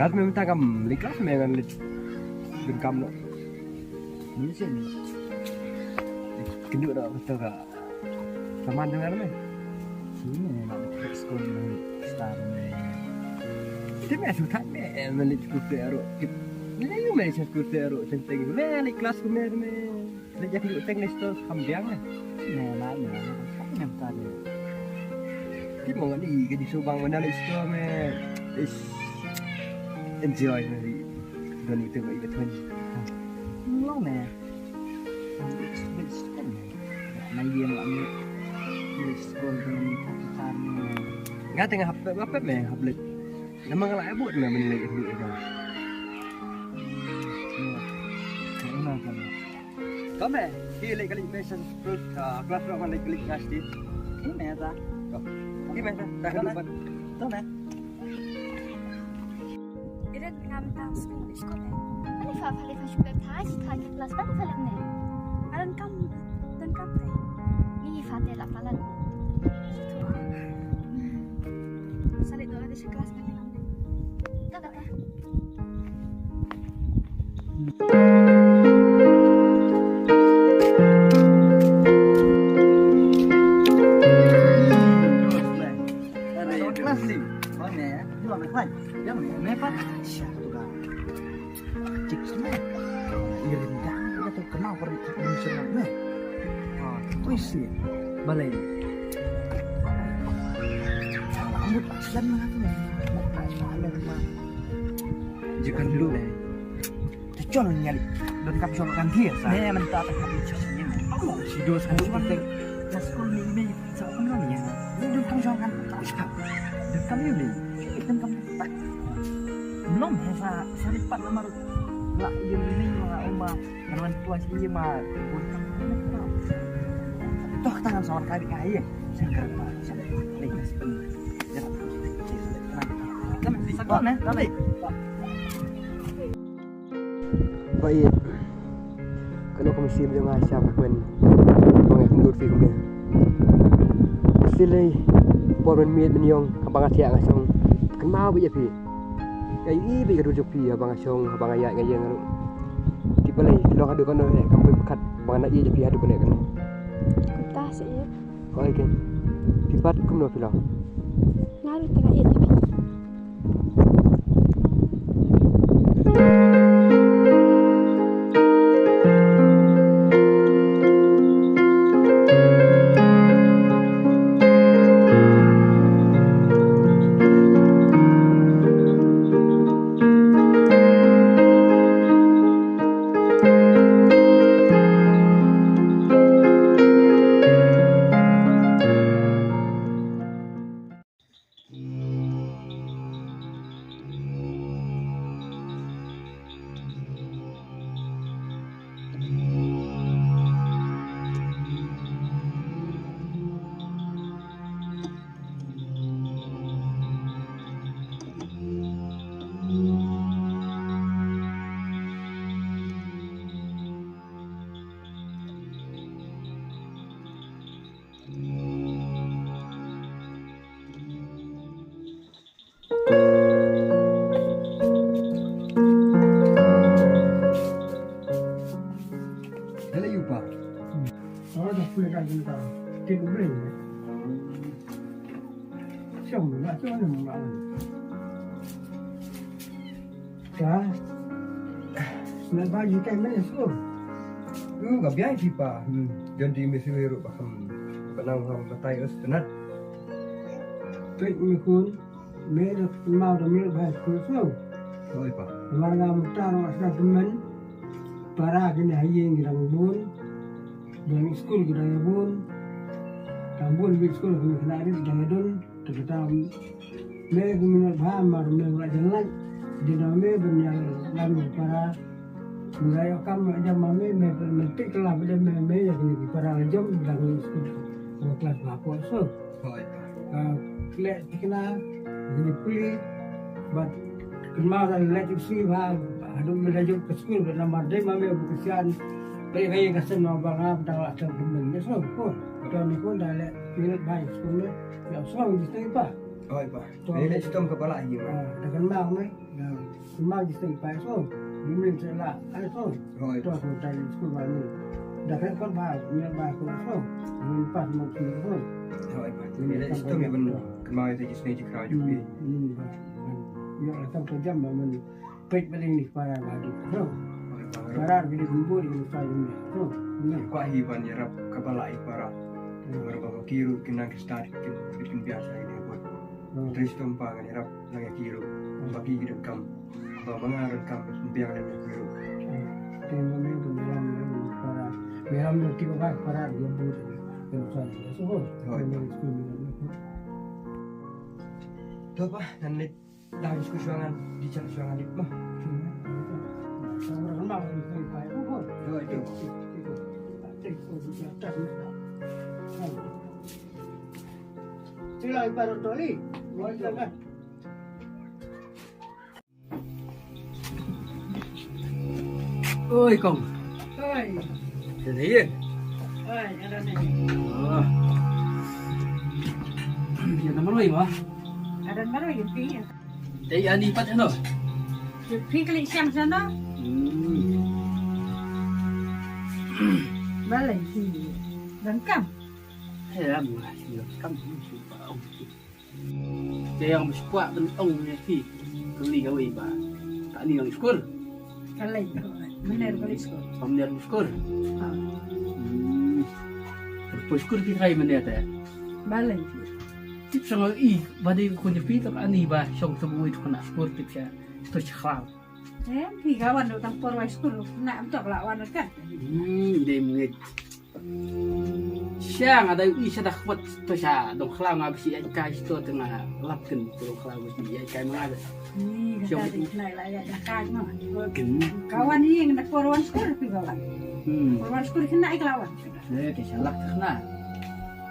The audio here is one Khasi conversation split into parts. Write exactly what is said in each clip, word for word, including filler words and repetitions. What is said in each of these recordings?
Kat me mynta kam leit klas me ngan leit donkam noh. Ni sien. Kynduh noh betul ka. Saman dengan me. Sini nak leit skul me start me. Ti me su that me me leit skul te aro. Ni me leit skul te aro teng teng me leit klas ku me me. Leit ïa kynduh teng leit store kam biang eh. Ne na ne. Kam ne ta ne. Ti mo ngan i ka jisu bang mana leit store me. Is enjoy me. Don itu ba i ka thon. Long ne. Leit store me. Na ïa ma me. Leit store me ta ta me. Nga tengah hap hap me hap leit. Namang la ebut me men leit kynduh ïa ka. Ina ka. Kame, ki leit kali me sa fruit, ah, class ro kan leit kali gas di. Ki me ta. Ki me ta, ta kan. To me. Ira ngam tang school, school eh. Ani fa fa le fa shuka ta, ji ta ki class ba fa le ne. Aran kam, dan kam te. Ni fa te la palan. Sali do la di class kan ngam. Ta ta ta. Balai. Amut aslan na tu. Jikan dulu. Te chon ngali don kam chon kan dia sa. Ne menta ta hati chon ni. Amo si dos kan kan. Na school ni ni sa kan ni ya. Ni don kam chon kan. Don kam ni. Don kam. Belum sa sa lipat nomor. La ini ni ma uma. Kan wan tuan si ma. Don kam. Toh tangan sama kali kaya. Sa kan ma. Sa ni. Sa kan ne. Sa ni. Ba ïeit. Kano ka mynsiem jong nga sha ka kmen. Ba nga kynduh phi kumne. Shisha lei por mynmiet mynïong haba nga thiah nga shong. Kynmaw bha ïa phi. Nga ïohi bha ka dur jong phi haba nga shong haba nga ïaid nga ïeng ruh. Te balei phi long haduh kano eh kam poi pyrkhat ba nga ïeit ïa phi haduh kane kane. Kumta seh ïeit. Oi ken. Phi pat kumno phi long? Nga ruh te nga ïeit ïa phi. Hello, Yupa. Oh, dah pulih kan tentang. Tin bring. Siapa nak siapa nak makan? Ka. Nat ba ji kai men skur. Hmm, ka biang ji pa. Hmm. Jon di misi weru ba kam. Ba nang ham batai us tenat. Pek mi kun. Me da mau da mil ba skur so. Oi pa. Mar nga mutar wa sa temen. Para kini haying dang bun. Dang skul dang bun. Dang bun bi skul kini kena rit dang dun. Te kata me ku minot bha mar me la jan lait. Di na me ban ïa lam para. Ngai kam jam ma me me me tik la bede me me ïa kini para la jam dang skul. Wa klas ba ko so. Hoi. Ka kle tikna ni puli. But kynmaw da leh tipsi bha. Haduh me da jop ka skul na mar dei ma me bu kisian. Leh ka ïing ka sem na ba nga ba dang la ter kmen ne so ko. Ka ni ko da leh minot bha skul ne. Ya so ngi stay pa. Hoi pa. To. Leh leh stom ka pala hi. Ah, da kynmaw me. Kumba ki seng pai so, ni min se la ai so. Hoi. To so ta di skul ba ni. Da ka kon ba ni ba ko so. Ni pas mo ki so. Hoi ba. Ni le isto mi ban kemau ite ki snei ki kraw ju bi. Ni ba. Yo la tam ko jam ba men. Peit ba ding ni para ba di so. Para di kumpul di sa ni. So. Ni. Kwa hi ban yarap ka bala i para. Para ba ki ru ki nang ki start ki ki biasa ini buat. Tris tum pa kan yarap. Nang ïa ki ruh ba ki ki donkam ba ma nga donkam biang lem ïa ki ruh. Te ma me tu me lam me lam para me lam me ki ba para ïa bu te sa so ho. Hoi. Me me skul me lam. To pa nan lit dah skul shuangan di chan shuangan lit ma. Sa ma ram ma ni kai pa ho. Hoi to. Sila ibarat toli. Hoi to. Oi kong. Oi. Sini ye. Oi, ada ni. Oh. Ya nama loi ma. Ada nama loi pi. Dei ani pat no. Pi kali siang sana. Hmm. Balai pi. Dan kam. He am lah si kam. Te ïa nga ba shu kwah ban ong ïa phi. Kylli kawei ba. Kane ka leit skul. Ka leit, mynne ka leit skul. Mynne ka leit skul. Ha. Hmm. Ka leit skul phi trai mynne te. Balei. Tip sa nga i ba dei khun ïa phi te kane ba shong sa buit khun na skul tip sa. To sa khlaw. Em, phi ka wan tang por wai skul na am tok la wan ka. Hmm, dei mngeit. Sha nga dei i sha da khwat to sha dong khlaw nga bisi ai kai sto te nga lap ken to dong khlaw bisi ai kai ma nga. Ni ka ta dei khlai la ya da kai ma. Ken. Ka wan i ngi da por wan skul pi ba wan. Hmm. Por wan skul kena ai khlaw wan. Eh, ke sha lak kena.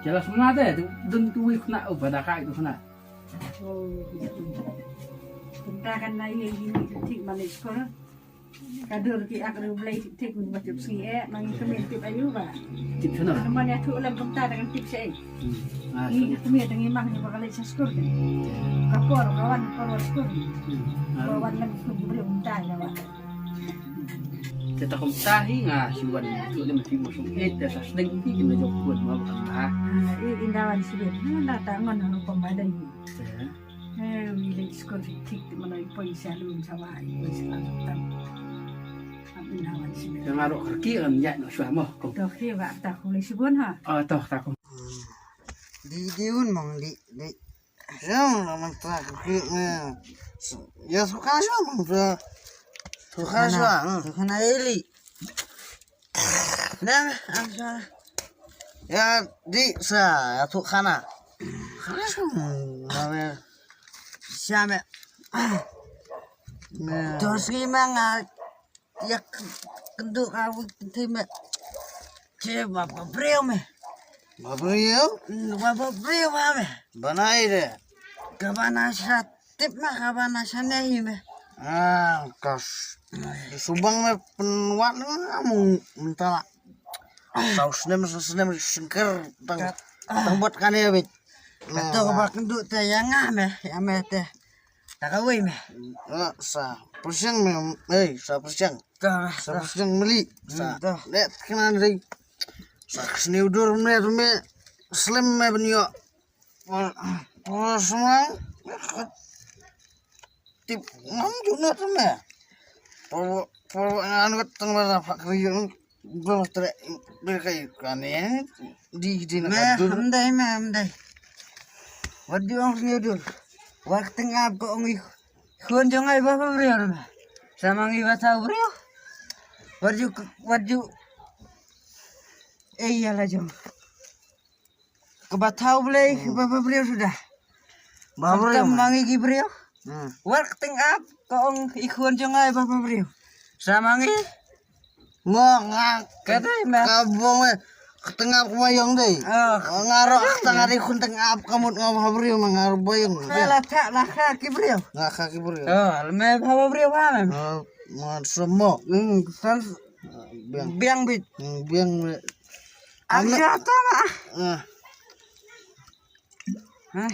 Ke la semna te dun tu wi kena u ba da kai tu kena. Oh, ya. Kumta kan na i ngi ni tik ma ni skul. Ka dur ki ak ru blei tik tik mun ba tip sngi eh, ma ngi kmie tip ayu ba. Tip sana. Ka man ya tu lem kumta da kan tip sha eh. Hmm. Ah, ngi kmie da ngi mang ni ba ka leit sha skul kan. Ka por ka wan ka por skur. Hmm. Ah. Ka wan lem skur bri kumta ya ba. Te ta kumta hi nga si wan tu lem ti mo sum eh, te sa sneng ti ki na jok kuat ma ba ka. Ah, i inda wan si bri. Na ta ngon na ko ma dai. Te. Em, i leit skul tik tik te mano i poi sha lum sha wah, i poi sha lum tam. Am ina wan shi. Te nga ruh kyrkieh ngan ïaid noh shuwa mo. To khie ba ta khun leit shibun ha. Ah, to ta khun. Di di un mong di di. Shem na man ta kyrkieh ne. Ya suka shuwa mong ta. Suka shuwa. Suka na eli. Nang, ah, sa. Ya, di sa, ya tu khana. Khana sa, ma me. Sa me. Me. Dos ngi ma nga, ya k-, kendu ka wi kenti me. Che ba ba breu me. Ba breu? Mm, ba ba breu ba me. Banai de. Ka bana sa tip ma ka bana sa nahi me. Ah, kas. Subang me penwat me mung mentala. Sau snem, sau snem sengker tang, tang bot kane bit. Kato ka ba kendu te ya nga me, ya me te. Ta kawei me. Ah, sa persiang me, eh, sa persiang. Sa persiang meli. Sa. Let kena dei. Sa sniu dur me me. Slem me benyo. Por, por semang. Tip ngam juna tu me. Por, por anu tang ba fa kri jun. Ba tre, ba kai kane. Di di na me, ka dur. Am dai me, am dai. Wat ju ong sniu dur. Wat teng ap ko ong i khun jong ai ba ba briew me. Sa ma ngi ba thaw briew. Wat ju, wat ju. Eh, ya la jong. Kaba thaw blei, hmm, kaba ba briew suda. Ba briew. Khamtam ma ngi ki briew. Hmm. Wat teng ap, ka ong i khun jong ai ba ba briew. Sa ma ngi. Mo nga. Ka dei ma. Ka bong eh. Teng ap ka ba yong dei. Oh. Nga ro teng ari khun teng ap ka mut nga ba briew ma nga ro ba yong. Ka la tha la kha ki briew. Nga kha ki briew. Oh, me ba ba briew ba me. Oh, nga semok. Hmm, san biang. Biang bit. Hmm, biang bit. Am ya to ma. Ah. Hah?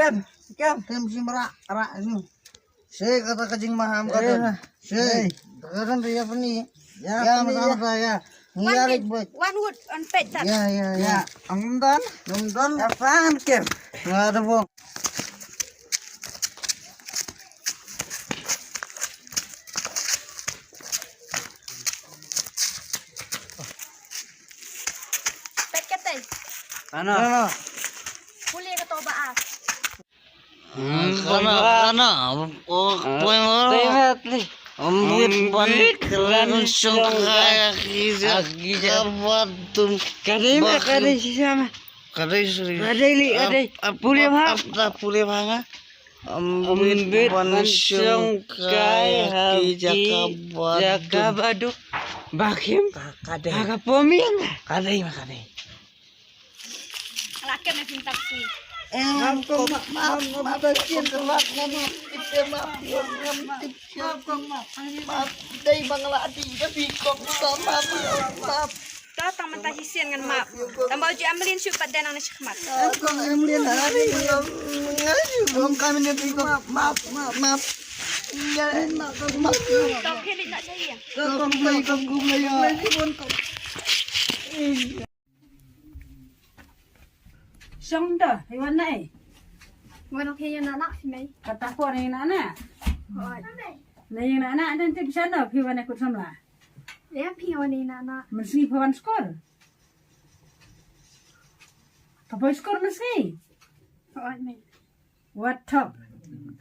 Kem, kem. Kem shim rah, rah shim. Shi kata ka jingmaham kata. Shi. Kata ri ya pni. Ya, ya, pni, ya. Ya. Ngi ya rik bot. One wood, one pet tap. Ya, ya, ya. Am don, am don. Apan kem. Nga da bong. Pet kata. Ano? Ano? Pule ka toba ah. Hmm, kana, kana. Oh, poi mo. Tei met li. Ambit ban kren shong kaya kija kabatum. Kadei met, kadei shisha met. Kadei sri. Kadei li, kadei. Pule bha. Ap, ap, pule bha nga. Ambit ban shong kaya kija kabatum. Bakim. Kadei. Aga pomian. Kadei ma kadei. Laki na pintar si. Eh, map, map, map, map, map, map, map, dei bang la di da bi kok, map, map, map. To tang mynta shisien ngan map. Tang ba u ji Emlyn shu pat den nang na shikmat. Kong Emlyn ha di ngai kong kami ne bi kok, map, map, map. Ya, map, map. Kong Emlyn nak saya. Kong Emlyn, kong Emlyn ya. Shong da, i wan nai. Wan ok, ya na na phi mai. Kata ko ni na na. Oi. Na ya na na dan tip shano phi wan kut samla. Ya phi wan ni na na. Mynsi phi wan skul. Ka poi skul mynsi. Oi mai. Wat thok.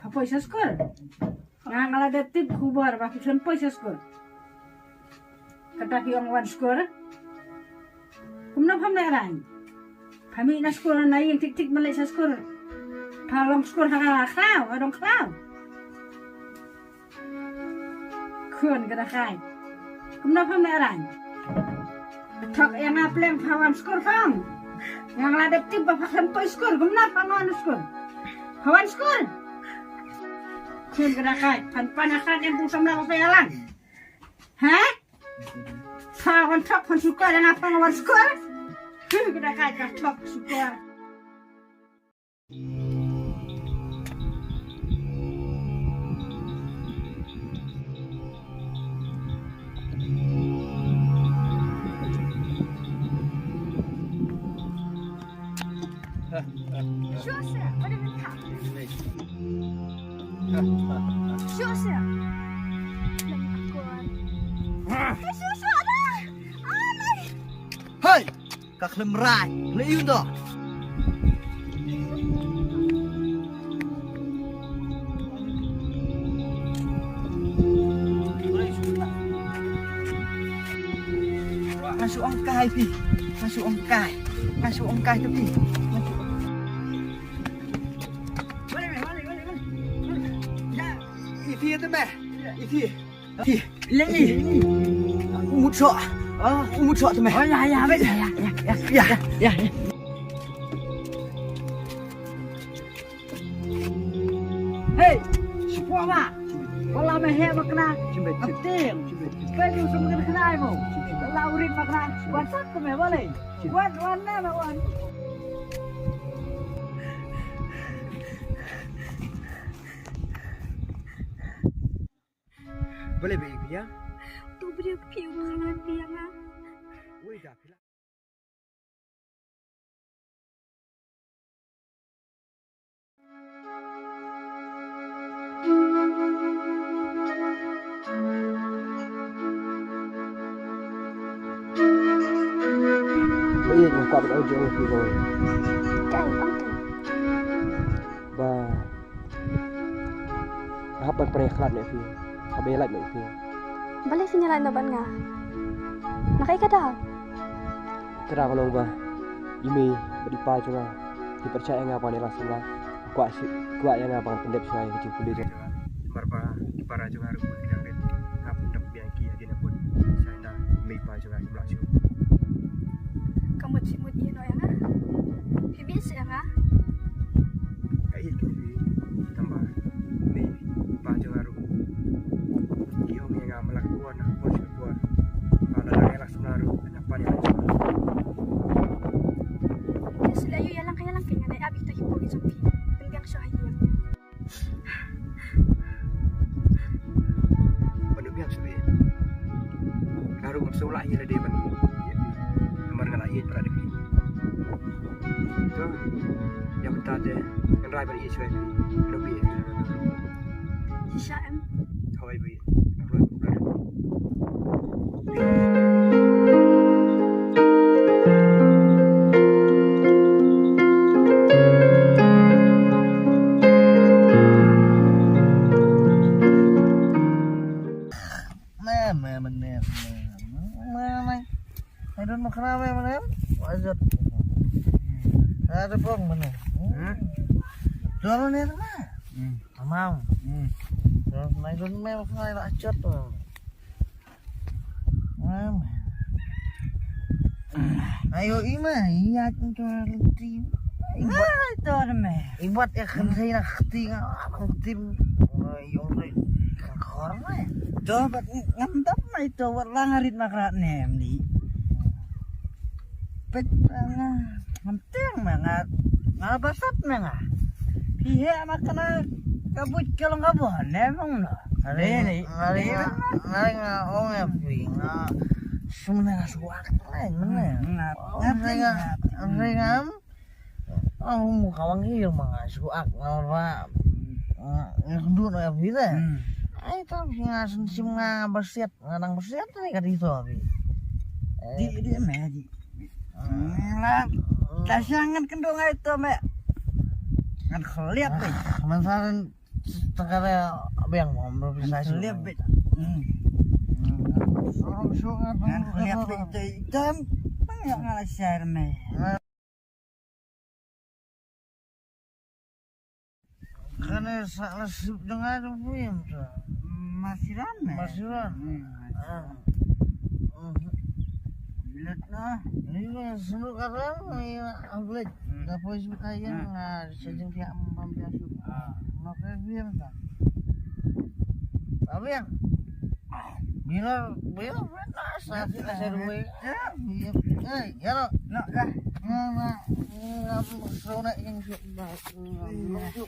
Pha poi sha skul. Nga nga la dep tip khubor ba phi poi sha skul. Kata phi ong wan skul. Kumno pham leh rang. Pha mih na skul na ïing tik tik ma leh sha skul. Pha long skul ha ka khlaw, ha dong khlaw. Khun ka da kai. Kumno pham leh rang. Thok ïa nga pleng pha wan skul phong. Nga la dep tip ba pha khlem poi skul. Kumno pha wan skul. Pha wan skul. Khun ka da kai. Phan pan ha khat em pung samla ba pha ïalang. Ha? Pha wan thok phan sukar ïa nga pha wan skul. Khun ka da kai ka thok sukar. Sure, sir. What do we have? Sure, sir. Sure, sir. Hey! Ka khlem rai, leh ïu to. Nga shu ong kai phi, nga shu ong kai, nga shu ong kai to phi. Nga shu ong. Ïa phi te me, ïa phi. Hi. Lei. Mut sok. Ah, mut sok tu meh. Oh, ya, ya, ya, ya, ya, ya, ya, ya. Hei, siapa, Mak? Wala me heh makna. Ating. Pe du sum kan khnai mo. Wala urit makna. Wan sat ko me wale. Wan wan na na wan. Bale be pia. Tu bri piu khalan pia nga. Wei da pila. Ba ïeit nga kwah ban ong jong phi ko. Kai, ong te. Ba nga hap ban pynïakhlad noh ïa phi. Hap ban ïalait noh ïa phi. Balei phin ïalait noh bad nga? Na kaei ka daw? Ka daw ka long ba i mei bad i pa jong nga ki pyrshah ïa nga ban ïalang samla. Kwah shi, kwah ïa nga ban pyndep shuwa ïa ka jingpule jong nga. Namar ba ki para jong nga ruh ki dang rit. Nga pyndep biang ki hadien ba bun. Shisha i mei i pa jong nga kim lah shuh. Ka mut shi mut ïa no ïa nga. Phi bit seh ïa nga. Ka ïeit ka phi tang ba i mei i pa jong nga ruh ki ong ïa nga ma la ka por na ka por sha ka por. Ba lada nga ïalap samla ruh nga pan ïa nga. Ïa shu leh ïa lang ka ïa lang ka ïa nga ap ita ki por ki jong phi. Pynbiang shuwa ha ïing. Ban ym biang shuh ïa. Nga ruh ngam sngewlah ïa lade ban ïa. Namar nga la ïeit para da phi. To. Ïa mynta te ngan rai ban ïeit shuwa ïa phi. Ban ym biang. Shisha em. Hooid bhi. Nga ruh. Me, me, me, me, me, me, me. Ai don makna me, me, me. Wajot. Ada pong mana? Hmm? Dol ne mana? Hmm. Tamam. Hmm. Dol, ai don me makna, ila jot. Mam. Ayo ima, iya tu lenti. Ibat to me. Ibat ya kan saya nak keting, keting. Ayo re, kan kor me. To bat ngam dap mai to wat lang arit makrat nem di. Pet nga ngam teng me nga, nga basat me nga. Phi heh ma kane ka buit ka long ka bun ne mong no. Ngali nga, ngali nga ong ïa phi nga sum ne nga suak ne mene. Ngali nga, ngali nga ong mu ka wang ïa ma nga suak nga ba nga kynduh no ïa phi de. Ai tam phi nga sum sim nga basiat. Nga nang basiat ne ka dei to phi. Di di me di. Nga ta sha ngan kynduh ngai to me. Ngan khliat phi. Mynta ta ka re biang mo. Ngan khliat phi. Ngan khliat phi te itam. Bang ïa nga la share me. Kane sa la sip jong nga jong phi em ta. Masiran me. Masiran. Bilet na. Ni me sunu karang ni upload. Da poi sip kayan nga sejeng pia mam pia sip. No ke phi em ta. Abiang. Bila, bila, sa, sa, sa, duwe. Ya, ya, ya, no, ya. Na, na, na, so na yang su, na, na, su.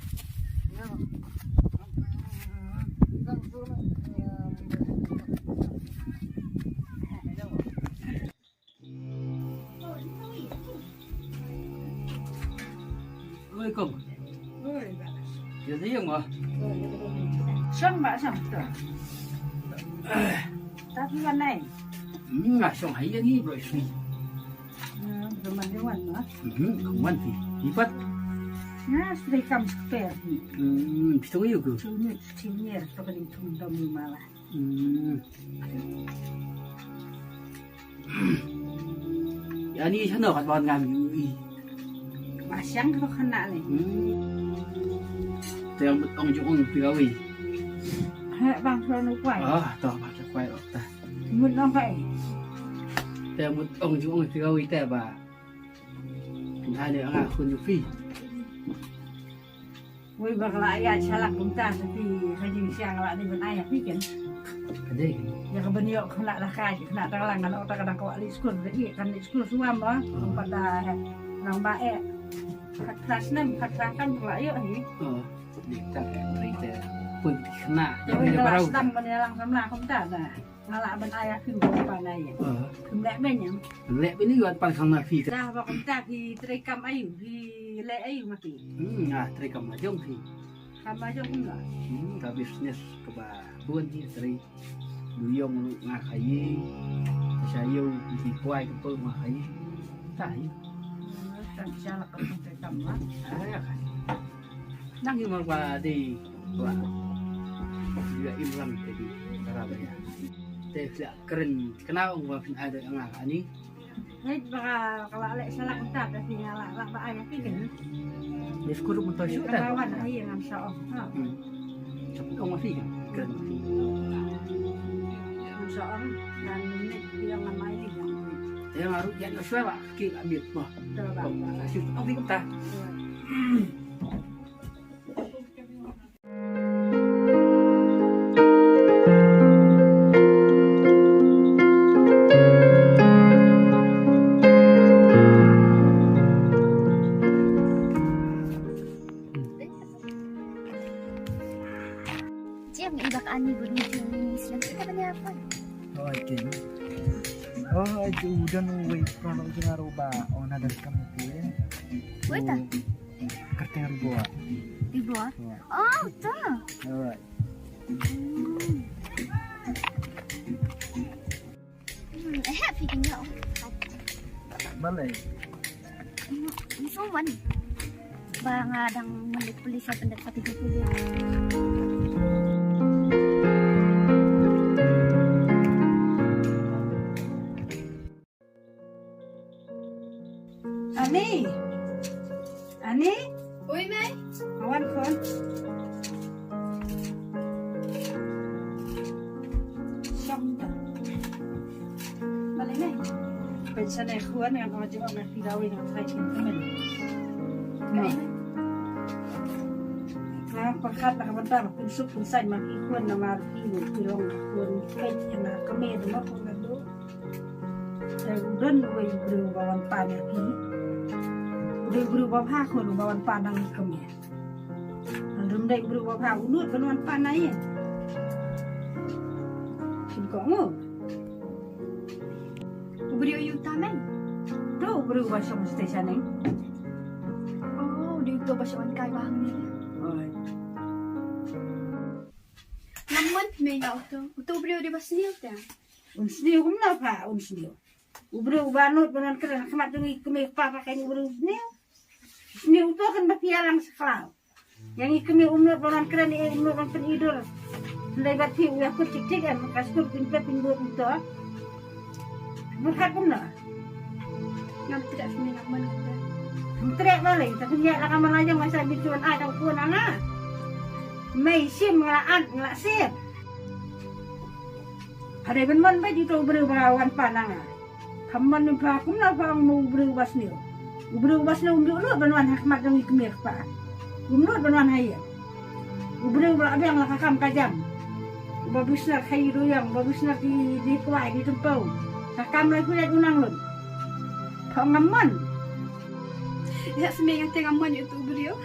Ya. Oi, kong. Oi, ba. Ïa, ïa, ma. Shong ba, shong, to. Ta phi wan nai. Hmm, nga shong ha ïing hi, bro, shong. Hmm, bro, man de wan, ma. Hmm, man phi. Phi pat. Nga sdei kam spare hi. Hmm, phi tong ïa ko. Tong ïa, tong ïa, to ka ding tong dom ïa ma la. Hmm. Ani shano kat ban ngam yu i. Ba shang ka khana le. Hmm. Te mut ong jong ong pi kawi. He bang shano kwai. Ah, to ba kwai ok ta. Mut ong kai. Te mut ong jong ong pi kawi te ba. Ngai ne anga khun yu pi. Wei ba ka la ïa shalak kumta sa phi ka jingshisha nga la dei ban ai ïa phi ken. Ka dei. Ïa ka ban ïoh khynnah la ka khynnah tang lang ngan ong ta ka dang kwah leit skul, ka dei kan leit skul shuwa mo. Ym pat da nang ba eh. Khat phra snem khat phra kam ka la ïoh hi. Oh, dei ta ka dei te. Pun khynnah. Ïa wei ka la sdang ban ïalang samla kumta da. Nga lah ban ai ïa phi ba pan ai ïa. Ah. Phi leh beiñ ïa. Leh beiñ ïa wan pan khang na phi. Dah ba kumta phi trei kam aïu, phi leh aïu ma phi. Hmm, nga trei kam la jong phi. Kam la jong phi la. Hmm, ka business kaba bun hi trei. Duyong ruh nga khaïi. Sha ïew phi kwai ka pung nga khaïi. Ta hi. Hmm, kan sha la kam trei kam la. Ah, ïa kan. Nang ïa mar ba dei ba ïa im lang te di para ba ïa. Te sia kren kena ong ba phin ai da nga ani. Hei ba ka la leh shalak ta ka phi nga la la ba ai ki ken. Ni skul ruh mynta shu ta. Ka wan ai ngam sa ong. Ha. Hmm. Sap ong ma phi kan. Kren ma phi. Ngam sa ong dan ni ïa ngam ai ni. Te nga ruh ïa na shuwa ba ki la mit ma. Ong phi kumta. Jeng i bak ani bun ni jeng ni slam kita bani apa? Oh, I think. Oh, I do don't know wait from the Jingaroba on other committee. Wait, ah. Kerteng Riboa. Riboa? Yeah. Oh, ta. Alright. Hmm. Hmm, eh, happy tinggal. Balai. Hmm, so wan. Ba nga dang malik polis sa pendat pati ko polis. Ani. Ani. Oi, Mei. Awan khun. Shong ta. Bale, Mei. Peit shane khun, ngan ong jingong na phi dawi ngan try kin temen. Mei. Nga pyrkhat na ka bynta ba pynsuk pynsaiñ ma phi khun namar phi long khun peit na ka kmie ma khun na du. Te u don uwei u briew ba wan pan ïa phi. U dei u briew ba bha khun uba wan pan na ngi kmie. Hynrei u dei u briew ba bha u nud ban wan pan na ïing. Shin kohnguh. U briew uta mei. To u briew ba shong station eng. Oh, u dei uto ba shong kai ba hangne. Oi. Namon mei nga uto. Uto u briew u dei ba sniew te. Un sniew kumno pha un sniew. U briew uba nud ban wan kren ha khmat jong ngi kmie kpa, pha kein u briew sniew. Sniew uto kan ba phi ïalang sa khlaw. Ïa ngi kmie um nud ban wan kren, eh, um nud ban pyni dur. Hynrei bad phi u ïakut tik tik em, ka skur pynpep pynbud uto. Pyrkhat kumno? Ngam treh sniew ngam mon. Ngam treh balei, ta pynïaid la ka man la jong, sa bit juan ai tang kuan anga. Mei shim nga la at nga la sep. Hynrei ban mon ba uto u briew ba wan pan anga. Kham mon pha kumno pha ong mo u briew uba sniew. U briew uba sniew um ju nud ban wan ha khmat jong ngi kmie kpa. Um nud ban wan ha ïing. U briew uba la biang la ka kam ka jam. Uba bisnar khaïi duyong, uba bisnar ki dei kwai dei tympew. Ka kam lai phi leit u nang lum. Pha ong ngam mon. Ïa smiej ïa te ngam mon ïa uto u briew.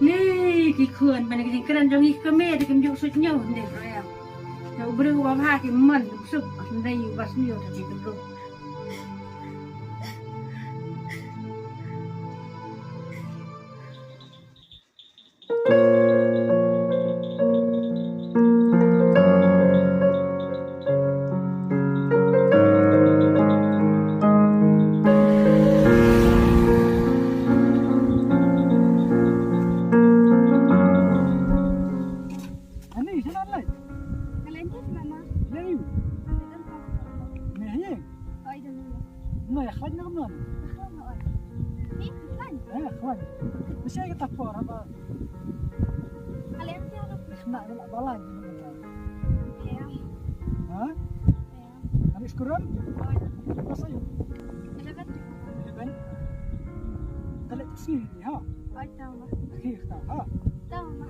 Ni ki khun, ban ki jingkren jong ngi kmie dei kim ju suit ñiew, dei briew. Te u briew uba bha ki mon suk, hynrei uba sniew te ki tu. Ani, shalom alaikum. Alaikum salam. Lei. Lei. Oi, dah dulu. Nah, ya, khlaiñ na kumno? Khlaiñ na oi. Ni, khlaiñ. Eh, khlaiñ. Mesti kita por apa? Kalian siapa? Kena kena balan. Iya. Hah? Iya. Habis kurang? Oh, iya. Berapa sayur? Eleven. Eleven. Kalau Sngi ni ha. Ai tang ma. Ki ta ha. Tang ma.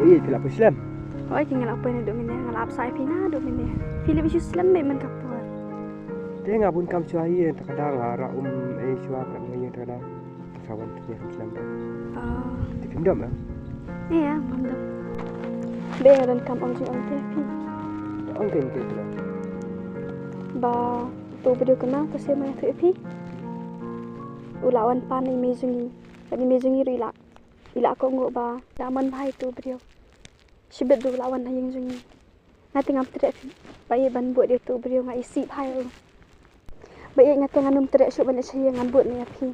Ei, phi la poi slem? Oi, ki nga la poi naduh mynne, nga la ap sa ïa phi naduh mynne. Phi la poi slem beit man ka por. Te nga bun kam shuwa ïa, ta ka dang nga rah um ei shuwa ka dang ïa ta ka dang. Sa wan te kam slem da. Ah. Te phim dom eh? Ïa, ngam dom. Be nga don kam ong jingong te phi. Ong te te te. Ba uto u briew kynmaw ka se ma ïathuh ïa phi. U la wan pan i mei jong ngi. Bad i mei jong ngi ruh i la, i la kohnguh ba la mon bha ïa uto u briew. Shibit ruh u la wan ha ïing jong ngi. Nga te ngam treh phi. Ba ïeit ban bud ïa uto u briew, nga isih bha ïa u. Ba ïeit, nga te ngan ym treh shuh ban leit sha ïing, ngan bud ïa phi.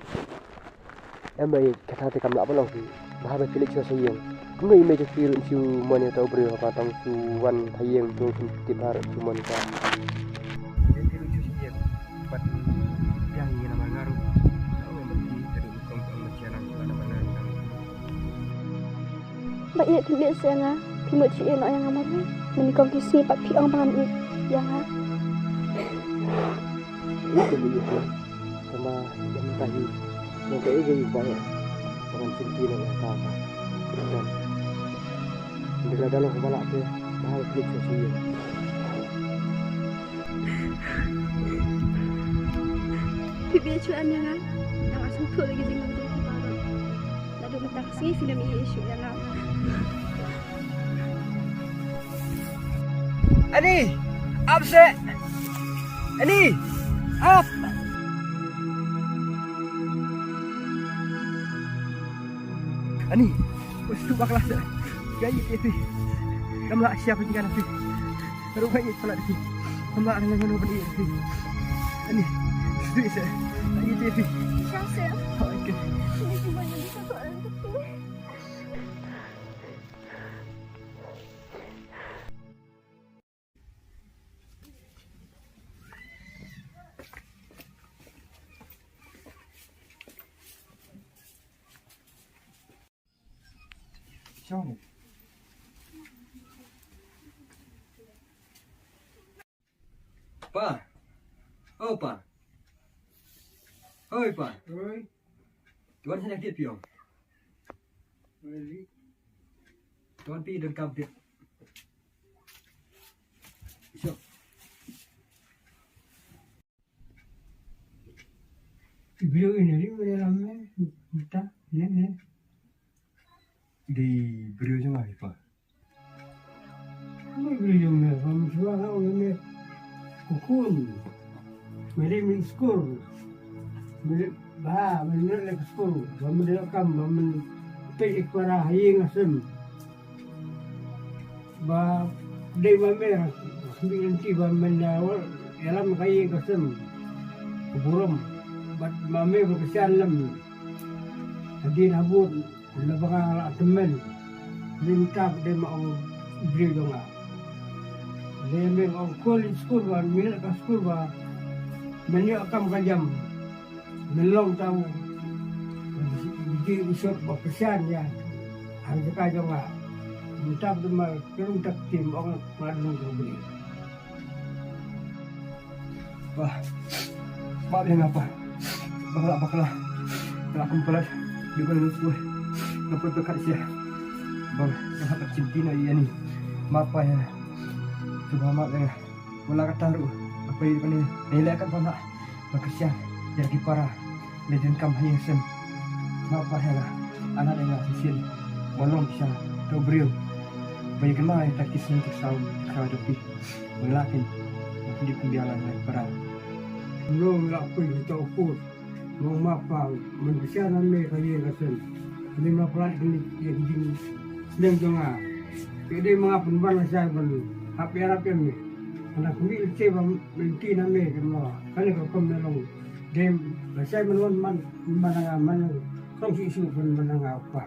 Em ba ïeit, kata te kam lah ban ong phi. Bha ba phi leit shuwa sha ïing. Kumno i mei jong phi ruh ym shu mon ïa uto u briew, haba tang shu wan ha ïing, to shu tip bha ruh shu mon ïa ka. Ïeit, phi leit shuwa sha ïing. Bad biang ïa namar nga ruh. Nga ong em ba phi te ruh ym kong ong ma sha nang shuwa namar nga ruh. Ba ïeit, phim ïeit seh ïa nga, phi mut shu ïeit noh ïa nga mo. Mynnyngkong ki sngi pat phi ong ba ngam ïeit ïa nga. Ïeit, ïeit, ïeit. Tangba ïa mynta hi, ïa kaei kaei ba ïa, ba ngam shim ti na ïa ka ka. Ynda la da long kaba lah te, ba ha ka klik ka shi ïa. Phi ïeit shuh em ïa nga? Nga la sngewthuh da ki jinglong jong phi baroh. Naduh mynta ka sngi phin ym ïeit shuh ïa nga. Ani, ap seh. Ani, ap. Ani, us tu bakla seh. Ga ïeit ïa phi. Kam lah shah pynjynjar ïa phi. Ruh ga ïeit palat ïa phi. Kam lah ngan ngan ban ïeit ïa phi. Ani, us tu seh. Ga ïeit ïa phi. Shah seh. Okay. Pa. Oh, pa. Oi, pa. Oi. Tuan sini kit piong. Oi. Tuan pi dan kampit. Isok. Briew ine ri ine ramme, ita, ne, ne. Di briew jong ai pa. Ine briew jong me, ram shuwa ha ine me. Kukun. Meri min school. Meri ba, meri lek school. Ba meri kam, ba meri pek para hayi ngasem. Ba dei ma me, khmih lynti ba men, eh, ïalam ka ïing ka sem, ka burom. Bad ma me ba kyrshan lem hadien habud, laba nga la tymmen. Mynta dei ma ong briew jong nga. Dei me ong kol i skul ba, minot ka skul ba men ïoh kam ka jam. Men long tau biji u sot ba pyrshang ïa ha jaka jong nga. Mynta ba ma kyrung tak tim ong nga dang ka bri. Bah. Map ïa nga pa. Bakla bakla. Bakla kum palat. Dei ba ngan sngewthuh. Nga poi pyrkhat sia. Bang, nga hap jin ti na ïa ni. Map pa ïa nga. Sngewbha map ïa nga. Wala katta ruh, nga poi kane, nga ïaleh katba lah, nga kyrshan ïa ki para, leit donkam ha ïing ha sem. Map ba ïa nga, anat ïa nga shisien, ba long sha uto u briew ba ïa kynmaw ïa kita ki sngi ki saw, ki saw jong phi. Ba nga lah kin, ba phi dei kum biang lang ïa ki para. Long lah phi kita u pud. Mo ma pa, men pyrshah na me ka ïing ka sem. Me ma palat kane ïa ki jingsneng jong nga. Te dei ma nga pynban lashai ban hap ïarap ïa me. Hana khmih lynti ba lynti na me ka mo. Kane ka rukom me long. Dei lashai man wan man, man nga man. Kong shisha ban man nga pa.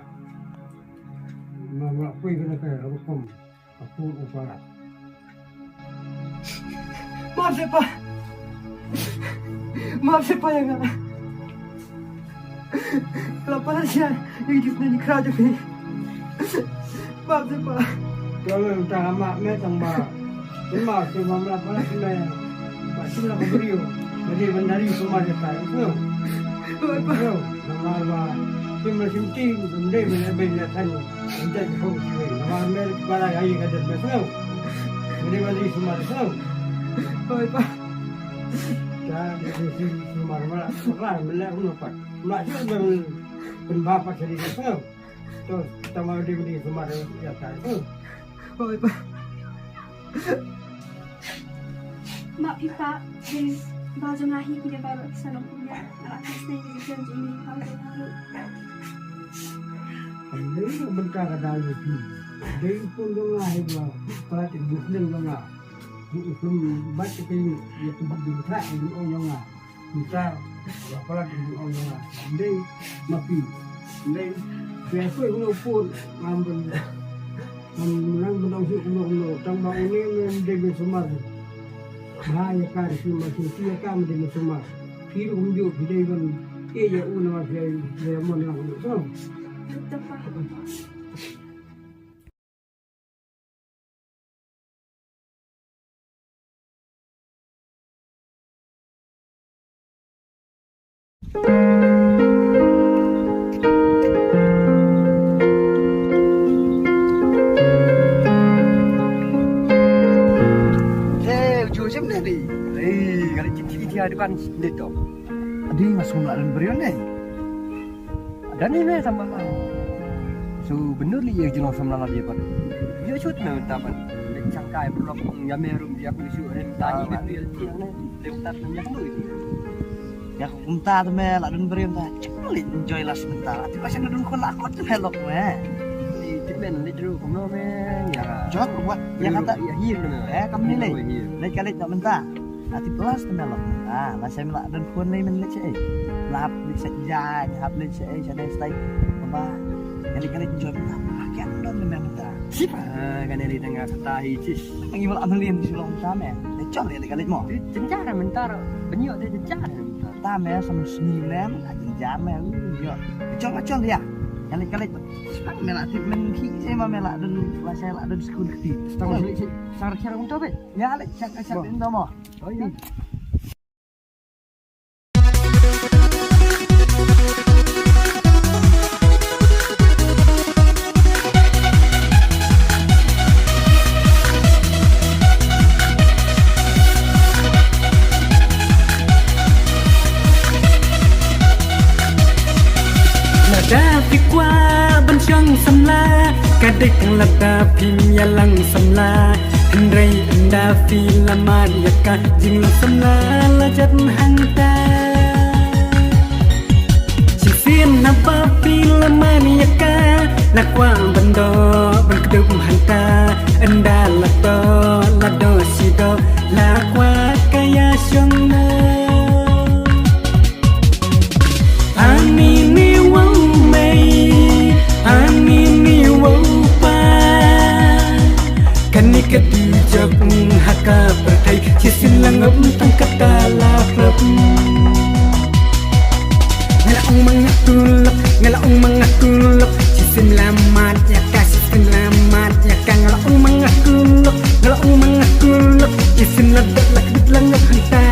Ma ma poi kane ka rukom. Ka pud u palat. Map seh pa. Map seh pa ïa nga. La palat sha ïa ki jingkyrkhu jong phi. Map seh pa. Ïa me mynta nga map me tang ba, ym map seh, map la palat me. Ba shu la ka briew ba dei ban da ri sumar ïa ka, ïa ka. Oi pa. Ïa, namar ba shu ma shu ti ym dei ban ïa ban ïa kan. Ym dei ka hok shuh. Namar me ba la ïa ka dei me, ïa ka. Ba dei ban ri sumar, ïa ka. Oi pa. Ka dei sumar, map la, map la, map la shuh ban pynbha pat sha ri, ïa ka. To, tang ba dei ban ri sumar ïa ka, ïa ka. Oi pa. Map phi pa, dei ba jong nga hi ki dei baroh ki sa long kumne. Nga la test ne ki jong i pa jong nga ruh. Dei bynta ka dei ïa phi. Dei pun jong nga hi ba palat ïa ki jong nga. Ngi kum bat ki ïa ki jong nga. Nta, ba palat ong ong nga. Ndei, ma phi. Ndei, phi ai phi uno pun, ngam ben, ngam nang ben ong hi uno uno. Tang ba une me ndei ben sumar. Ba ïa ka ri sumar, sumar ïa ka me ndei ben sumar. Phi ruh kumjuh, phi dei ben, eh, ïa uno ma phi ai, phi ai mon lang uno. So. Hei, uju jem ne ni. Hei, kali citi citi dukan ni to. Adi ngasum la dan berion ne. Dani me tama. So bener li ye jino samla la dia pat. Yo chut me tama. Lek changkai blok ya me rum dia ku isu ren tani me tu ya ti ne. Lek tat me tu. Ya kumta tu me la dun beri ta. Chek li enjoy la sebentar. Ati pasal dun ko la kot tu helok me. Di timen le dru kumno me. Ya. Jot buat ya kata. Ya hir me. Eh kam ni le. Lek kali tak mentah. Ati plus te me lok. Ah, la shem la don phone lei men lek sha ei. Lap lek sha jai, hap lek sha ei, sha dei stai. Ba. Kali kali jom ta. Kya don me mynta. Sip. Ah, kan ri tengah kata hi sis. Ngi wala melin si long ta me. Lek chon lek kali mo. Jenjar mynta. Benyo de jenjar. Ta me sam sni me, jenjar me. Yo. Chon chon ya. Kali kali. Sang me la tip men khi se ma me la don la sha la don skul khi. Sang lek sar sar mynta be. Ya lek sar sar mynta mo. Oh iya. Lada phi kwah ban shong samla, ka dei tang lada phim ïalang samla. Hynrei ynda phi la mad ïa ka, jinglong samla la jot hangta. Shisien haba phi la mad ïa ka, la kwah ban doh ban kdup hangta. Ynda la doh la doh shi doh, la kwah ka ïa shong noh. Ani ni wau mei, ani ni wau pa. Kane ka dujok ha ka pyrthei, shisien la ngop tang kata la hlop. Nga la ong ma nga tulop, nga la ong ma nga tulop, shisien la mad ïa ka, shisien la mad ïa ka. Nga la ong ma nga tulop, nga la ong ma nga tulop, shisien la dep la kdit la ngop hangta.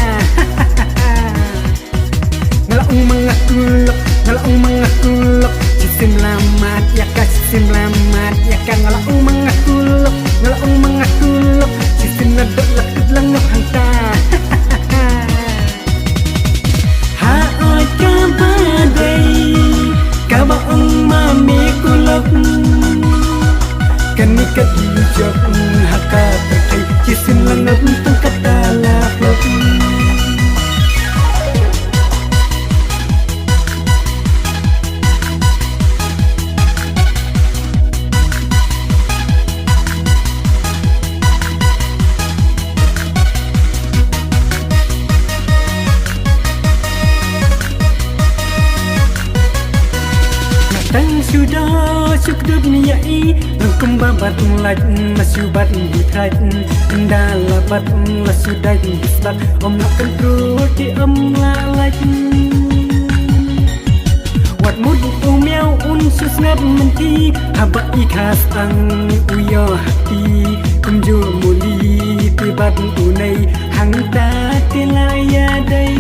Nga la ong ma nga tulop, nga la ong ma nga tulop, shisien la mad ïa ka, shisien la mad ïa ka. Nga la ong ma nga tulop, nga la ong ma nga tulop, shisien la dep la kdit la ngop hangta. Ha oi kaba dei, kaba ong ma me kulop. Kane ka dujok ha ka pyrthei, shisien la ngop tang kata la hlop. Tang shu doh Suk dut ni ya i, lengkum ba bat lait, la shu bat ni trait, ynda la bat la shu dait, stak om la kontrol ti om la lait. Wat mut u miau un shu sngap mynti, haba i khas ang u yo hati, kumjuh muli ti bat u nei, hangta ti la ya dei.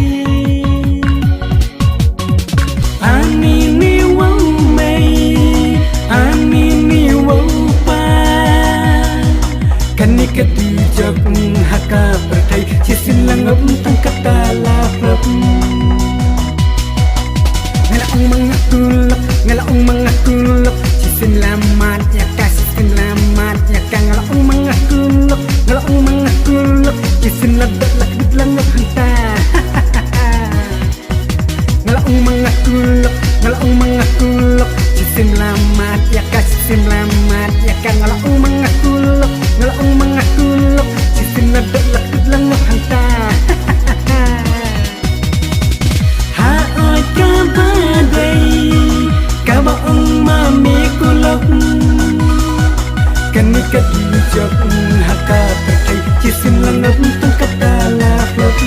Ani ni wau mei, ani ni wau pa. Kani ka di jok ha ka pyrthei, shisien la ngop tang kata la phlop. Nga la ong ma nga kulok, nga la ong ma nga kulok, shisien la mat ïa ka, shisien la mat ïa ka, nga la ong ma nga kulok, nga la ong ma nga kulok, shisien la dot la kdut la ngop hangta. Nga la ong ma nga kulok, nga la ong ma nga kulok, shisien la mat ïa ka, shisien la mat ïa ka, nga la ong ma nga kulok, nga la ong ma nga kulok, shisien la dot la kdut la ngop hangta. Ha oi kaba dei, kaba ong ma me kulok. Kani ka di jok ha ka pyrthei, shisien la ngop tang kata la phlop.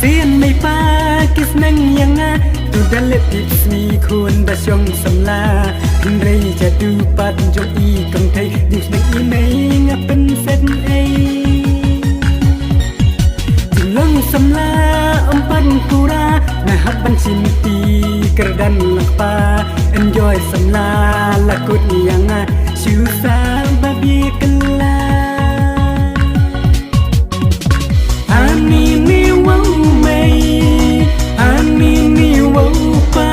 Sien mei pa ki sneng ïa nga, tu da leh tip sngi khun ba shong samla. Hynrei jadu pat jong i kong thei, jing sneng i mei nga pynset ei. Jinglong samla ym pat pura, nga hap ban shim ti kyrdan la kpa. Enjoy samla la kut ïa nga, shu sa ba bie kylla. Ani ni wau mei, ani ni wau pa.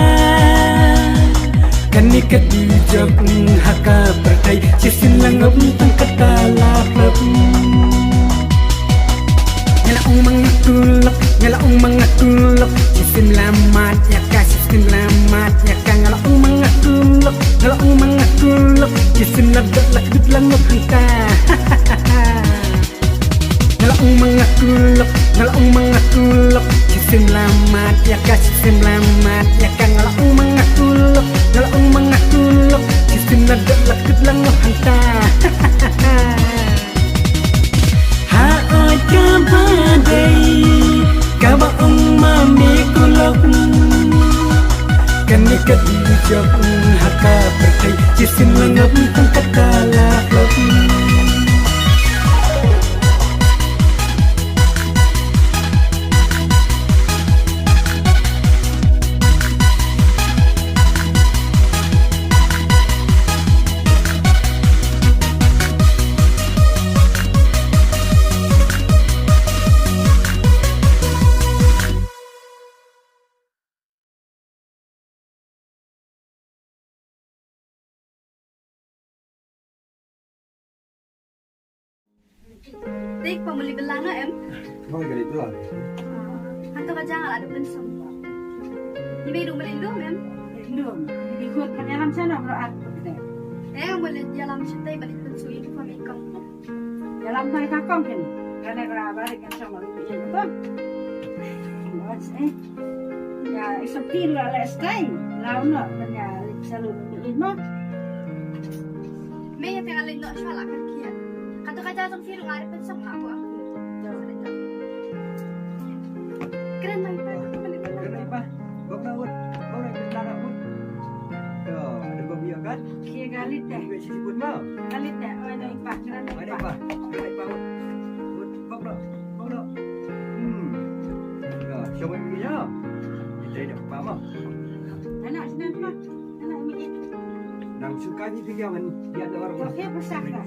Kani ka di jok ha ka pyrthei, shisien la ngop tang kata la phlop. Nga la ong ma nga kulok, nga la ong ma nga kulok, shisien la mat ïa ka, shisien la mat ïa ka, nga la ong ma nga kulok, nga la ong ma nga kulok, shisien la dot la kdut la ngop hangta. Nga la ong ma nga kulok, nga la ong ma nga kulok, shisien la mat ïa ka, shisien la mat ïa ka, nga la ong ma nga kulok, nga la ong ma nga kulok, shisien la dot la kdut la ngop hangta. Ha oi kaba dei, kaba ong ma me kulok. Kani ka di jok ha ka pyrthei, shisien la ngop tang kata la phlop. Dei kpa muli bela nga em. Hoi, ka dei bela. Hangto ka jaka la dep lynshong. Ni mei du muli lum em. Lum. Ni khut pynïalam shano bro at. Eh, muli ïalam shatai balik pynsu uniform i kong. Ïalam tai ka kong kin. Kane ka balik kan shong balik pynsu. Bos eh. Ïa, i sopti la la stai. Lau no, kan ïa, salu ni mo. Me ïa tengah lin no shala kan kia. Kato kaja tong firu ngare pen song aku aku. Keren mai pa, aku balik pa. Keren mai pa. Bok na ut, bok na ut, lara ut. Tuh, ada babi ya kan? Kia galit deh. Besi siput mau. Galit deh, oh ini pa, keren mai pa. Keren mai pa. Ut, bok na. Bok na. Hmm. Dah, siapa yang punya? Kita dah paham. Anak sini apa? Anak ni. Nang suka ni tinggal kan dia ada orang. Okey, besar dah.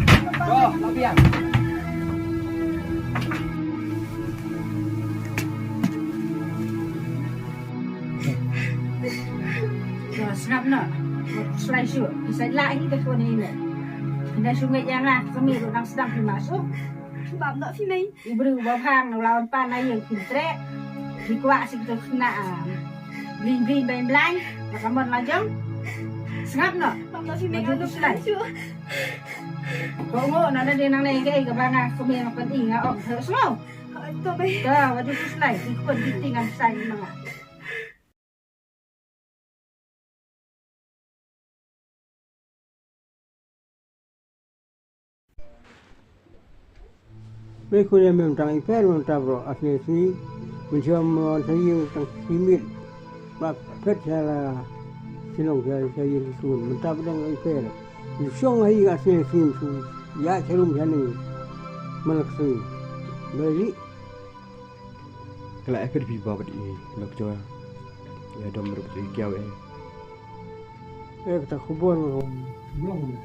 Doh, la biang. Sngap noh. Slai shuh. Phi sa lah hi ka khun hi ne. Phi da shu ngeit ïa nga, ka mei ruh nang sdang phi ma shuh. Bam noh phi mei. U briew ba bhang u la wan pan na ïing phi treh. Phi kwah sha kito khynnah. Bling bling beng blang. Ba ka mon la jong. Sngap noh. Bam noh phi mei. Maju nga slai shuh. Ko ngo na da de nang ne ke ka ba nga ko mei nga pan i nga ong. Sngap. Ai to mei. Ka wa du slai ki ko di ting an sai ma nga. Mei khun ïa mem tang i per mem tap ro asne sni. Mem shu mem wan sa ïing tang si mit. Ba phet sha la sinong sha sha ïing sun mem tap dang i per. Mem shong ha ïing asne sni mem shu ïa sharum shane. Malak sni. Beli. Kala e phet bi ba bad i lok jo. Ïa dom rup i kiaw e. Eh, kata khubor ma ka.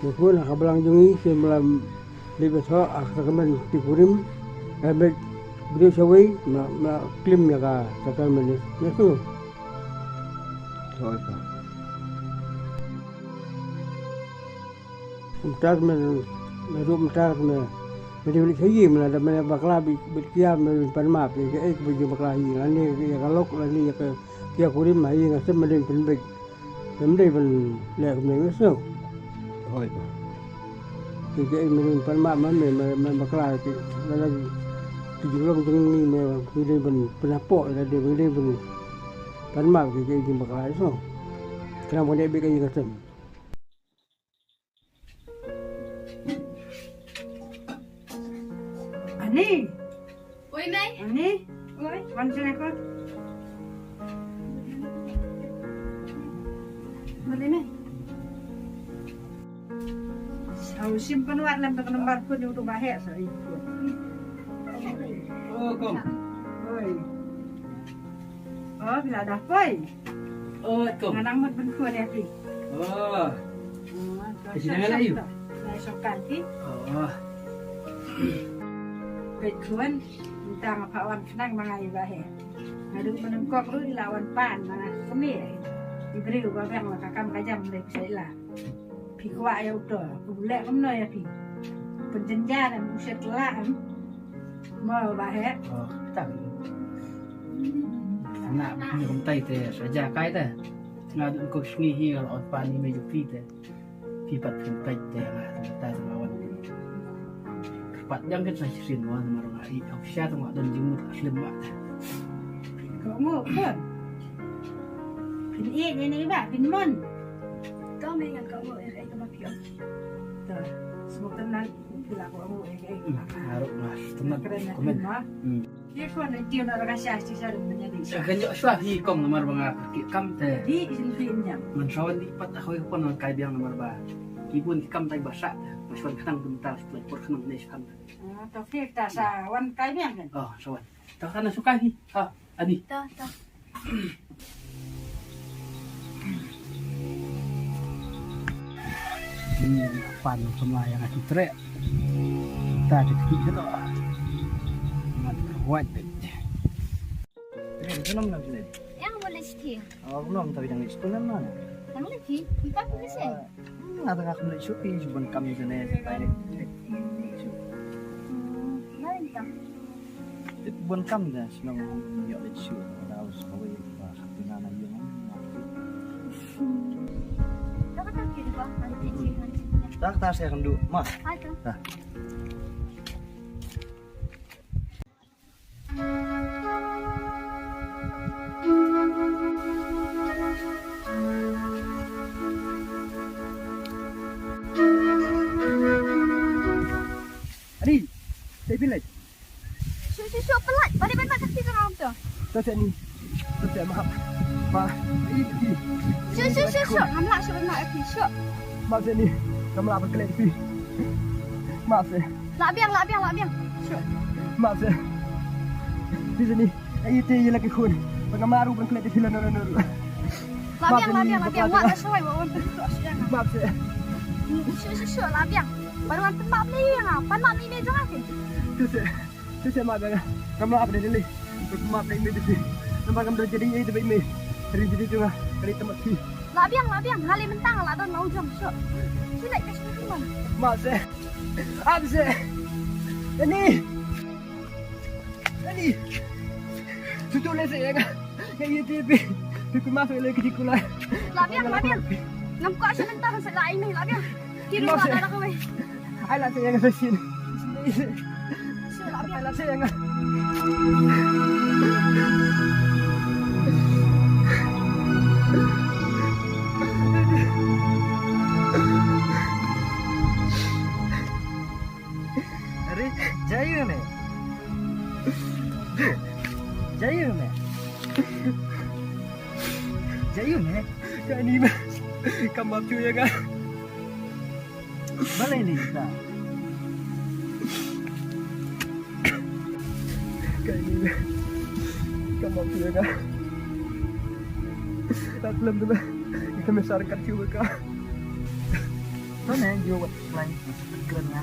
Mukun ha ka blang jong i, ke malam di beso, ah, kata ka men ti kurim. Ka bit briew shawei ma ma klim ïa ka sakar menis. Mesu. Hoi pa. Mynta me me ruh mynta me me dei bit shayi me lada me bakla bit bit kia me pan map ïa ka ek bit bakla hi lane ïa ka lok lane ïa ka kia kurim ha ïing ha sem me dei pynbeit. Mem dei ban leh kumne me sngewbha. Hoi. Ki ki ei me dei ban pan map ma me me me bakla ki la la ki jinglong jingni me ki dei ban pynhapoh la dei ban dei ban pan map ki ki ei jingbakla sngewbha. Khnang ban dei bit ka ïing ka sem. Ani. Oi, Mei. Ani. Oi. Wan sini ko. Mari, Mei. Au simpan wat lam tak nomor phone udah bahaya sa. Oh, kom. Oi. Oh, bila dah poi. Oh, kom. Nganang mat ben khun ïa phi. Oh. Ïa shnong la ïa u. Ïa shnong kan phi. Oh. Peit khun, mynta nga phah wan khnang ma nga ïa ba he. Nga duk mynnyngkong ruh ïa la wan pan ma nga kmie. I briew ba biang la ka kam ka jam lei phi sa ïa la. Phi kwah ïa uto, u leh kumno ïa phi. Pynjynjar em u shet la em. Mo ba he. Oh, tang. Nga phi kumtai te saja kai te. Nga dun ko sngi hi ngal on pan ni me ju phi te. Phi pat phi pait te nga te ta ma wan. Pat jang ket sa shin wan ma rong ai au sha te ma don jingmut aslim ma. Ko mo pon. Phin ïeit ne ne ba phin mon. Ko me ngan ko mo eh eh ko ma phi. Ta. Semua tenang. Phi la ko mo eh eh. Haruk mas tenang. Komen. Hmm. Ye ko na tio na raka sha sha sha menjadi. Kan jok shwa hi kong namar ba nga ki kam te. Di isin phi nyam. Ngan sawan di pat aku ko pon kai biang namar ba. Ki bun ki kam tai ba sa. Mas wan khnang bentar setelah por khnang ne shkan. Ah, to phi ta sa wan kai biang kan. Oh, sawan. Ta kana suka hi. Ha, ani. Ta ta. Ni pan samla ïa nga tu treh. Ta te ki kito. Ngan ruat bet. Ni tu nam nam sini. Yang boleh siti. Oh, belum tapi dah sekolah mana? Yang boleh siti. Kita boleh sih. Nga tang nga khlem leit shuh, phi ju bun kam ïa kane. Lain kam. Tip bun kam da shnong ïoh leit shuh. Da us kawei ba khat tynga na ïong. Da kata ki ba. Da kata saya kan duk. Ma. Hai ka. Da. Ani, te bilai. Shu shu shu pelai. Balik balik kat situ orang tu. Shu shu ni. Shu shu mahap. Ma. Shu shu shu shu. Ngamla shu ngamla shu. Ma sini. Ngamla apa kelek sih. Ma sih. Lah biang, lah biang, lah biang. Shu. Map se. Di sini. Ai te ïa la ki khun. Ba nga maru ban klet ïa phi la nor nor. Lah biang, lah biang, lah biang. Wa la shawai wa wan tu tu asyik. Map se. Shu shu shu lah biang. Baru wan pan map ni ïa nga. Pan map ni ne jong aku. Tu se. Tu se map ïa nga. Kam lah apa deh dili. Map ni me di sini. Nampak kam dah jadi ai te bai me. Ri jadi jong nga. Ri temat phi. Lah biang, lah biang. Ngali mentang lah don lah ujung. Shu. Shu naik ke sini. Map se. Ap se. Ani. Ani. Tutu le se ya ka. Ka ye ti pi. Tutu ma se le ki kula. Lah biang, lah biang. Ngam ko asyik mentang se lah ini lah biang. Kiri ma se. Ai lah se ya ka se sin. Ai lah se ya ka. Are, jai ne? Jai ne? Jai ne? Kani ma. Kam map shuh ïa nga. Balei ne ta? Kani ma. Kam map shuh ïa nga. Tat lem tu ba. Ka me sar kat shuh ka. To ne, yo wat plan. Kren nga.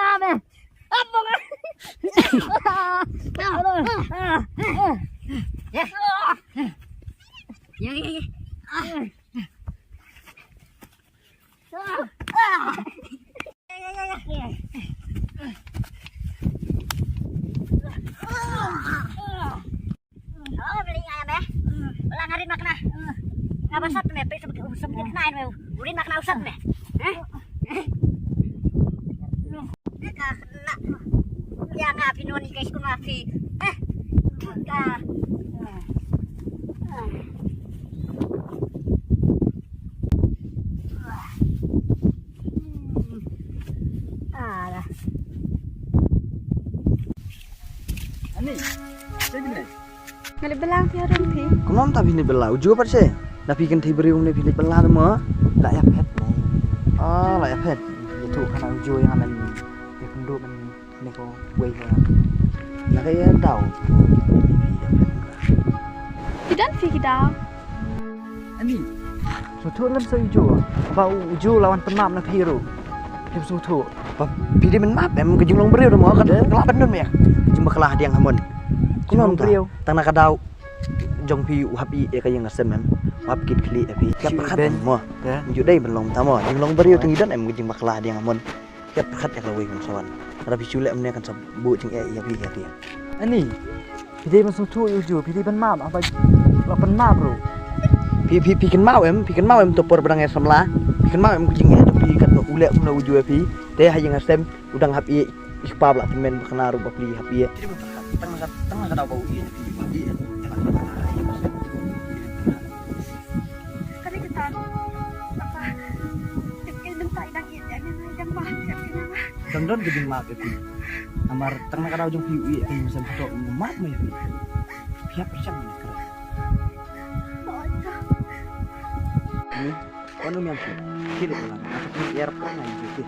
Ah, me. Apa nga? Ya, ya, ya. Oh, beli nga ya, me. Ulang hari makna. Nga basat me, pe sebut sebut kena me. Urin makna usat me. Eh? Ka kena. Ya nga pinun ke skul mafi. Eh? Ka. Alah. Ani, cek ni. Nga leit bylla phi harum phi. Kumno mynta phi leit bylla? Uju pat seh. Da phi kynthei briew ne phi leit bylla te mo. La ïa phet ne. Ah, la ïa phet. Ïa tu khana uju ïa nga lem. Ïa kynduh ban ne ko wei ko. La ka ïa daw. Phi don phi ki daw. Ani. Sngewthuh lem sa uju. Ba uju la wan pynmap na phi ruh. Phi sngewthuh. Ba phi dei ban map em ka jinglong briew da mo ka la ban don me. Ka jingbakla hadiang ha mon. Kumno mynta? Tang na ka daw jong phi u hap ïeh ïa ka ïing ka sem em. U hap kit khlieh ïa phi. Ka pyrkhat em mo. Ju dei ban long ta mo. Jinglong briew tang i don em ka jingbakla hadiang ha mon. Ka pyrkhat ïa ka lawei kan sa wan. Lada phi shu leh mynne kan sa buh jingeh ïa phi ïa phi. Ani. Phi dei ban sngewthuh ïa uju, phi dei ban map, haba la pynmap ruh. Phi phi phi kynmaw em, phi kynmaw em to por ba dang ïa samla. Phi kynmaw em ka jingeh to phi katno u leh kumno uju ïa phi. Te ha ïing ha sem u dang hap ïeh. I kpa ba la tymmen ba kane ruh ba phi hap ïeh. Tang na ka, tang na ka daw ba u ïeh phi ba ïeh. Ka dei kata. Papa. Tip ïa mynta i dang ïeh ïa ni dang ba ïeh ïa ni. Dang don ka jingmap ïa phi. Namar tang na ka daw jong phi u ïeh phi sem photo u map ma ïa phi. Phi hap pyrshang ni kra. Ni, wan um ïam phi. Phi leh lang. Aku phi ïar pang ni phi.